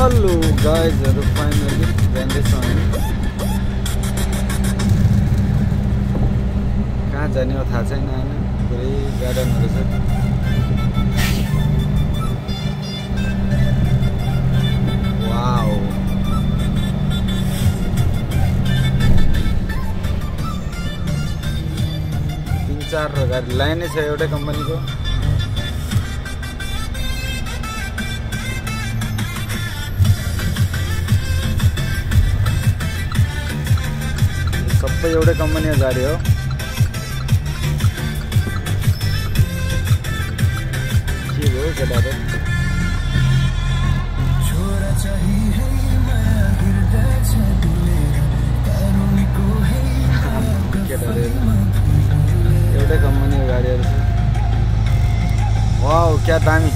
Hello गाइजहरु finally जाँदैछौँ हामी। कहाँ जाने हो थाहा छैन हैन, पुरै गार्डनहरु छ। वाउ तीन चार गाडी लाइनै छ एउटै कम्पनीको। सबै एउटै कम्पनीको गाडी हो। के हो केटाहरु? केटाहरु एउटै कम्पनीको गाडीहरु छ। वाउ क्या दामी।